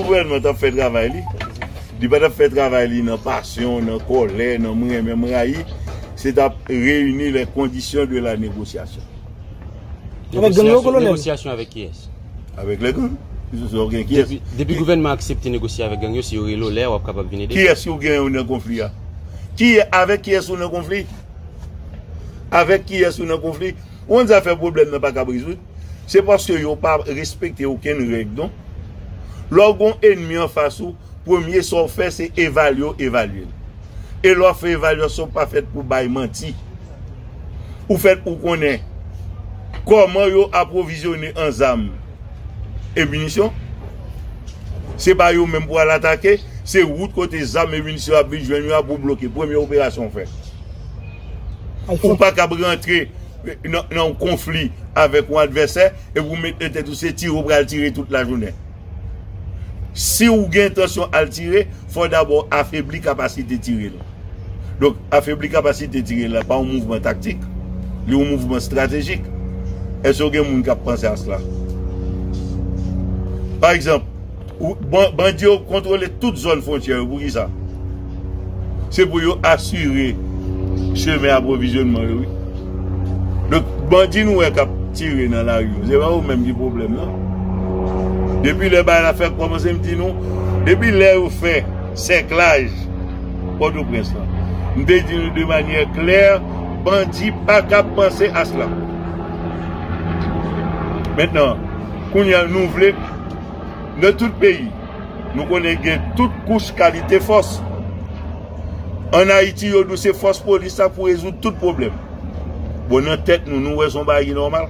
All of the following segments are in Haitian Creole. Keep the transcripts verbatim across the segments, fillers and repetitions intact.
Gouvènman t ap fè travay li. Li pa t ap fè travay li nan pasyon, nan kòlè, nan m renmen, m rayi. Se t ap réunir les conditions de la négociation. Avèk gang yo, kolonèl. Negosyasyon avèk kiyès? Avèk lè gang. Se w gen kiyès? Depi, depi gouvènman aksepte negosye avèk gang yo, si yo rele w lè, w ap kapab vin ede. Kiyès ki gen yo nan konfli a? Ki, avèk kiyès ou nan konfli? Avèk kiyès ou nan konfli? Ou konn sa fè pwoblèm nan pa kab rezoud? Se paske yo pa respekte okenn règ, non. Lè w gen yon ennmi anfas ou, premye sa w fè, se evalye w, evalye l. E lè w fè evalyasyon, pa fèt pou bay manti. Ou fèt pou konnen kòman yo apwovizyone an zam e minisyon. Se pa yo menm pou al atake, se wout kote zam e minisyon ap vin jwenn yo a pou bloke. Premye operasyon w fè. Ou pa kab rantre nan, nan yon konfli avèk yon advèsè epi w met nan tèt ou se tire w pral tire tout lajounen. Si w gen entansyon al tire, fò w dabò afebli kapasite tire l. Donk, afebli kapasite tire l la pa yon mouvman taktik, li yon mouvman estratejik. Èske w gen moun k ap panse a sela? Pa egzanp, ou, ban- bandi yo kontwole tout zòn fwontyè yo. Poukisa? Se pou yo asire chemen apwovizyonman yo, wi. Donk, bandi nou wè k ap tire nan lari yo, se pa yo menm ki pwoblèm nan. Depi lè bagay la fèk kòmanse, m di nou, depi lè yo fè sèklaj Pòtoprens lan, m te di nou de manyè klè, bandi pa kab panse a sela. Mentnan, kounye a nou vle, nan tout peyi, nou konnen gen tout kouch kalite fòs. Ann Ayiti, yo di w se fòs polis la pou rezoud tout pwoblèm. Bon, nan tèt nou, nou wè se yon bagay ki nòmal.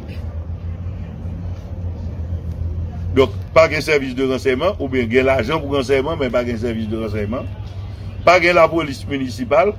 Donk, pa gen sèvis de ransèyman, oubyen gen lajan pou ransèyman, men pa gen sèvis de ransèyman. Pa gen lapolis minisipal,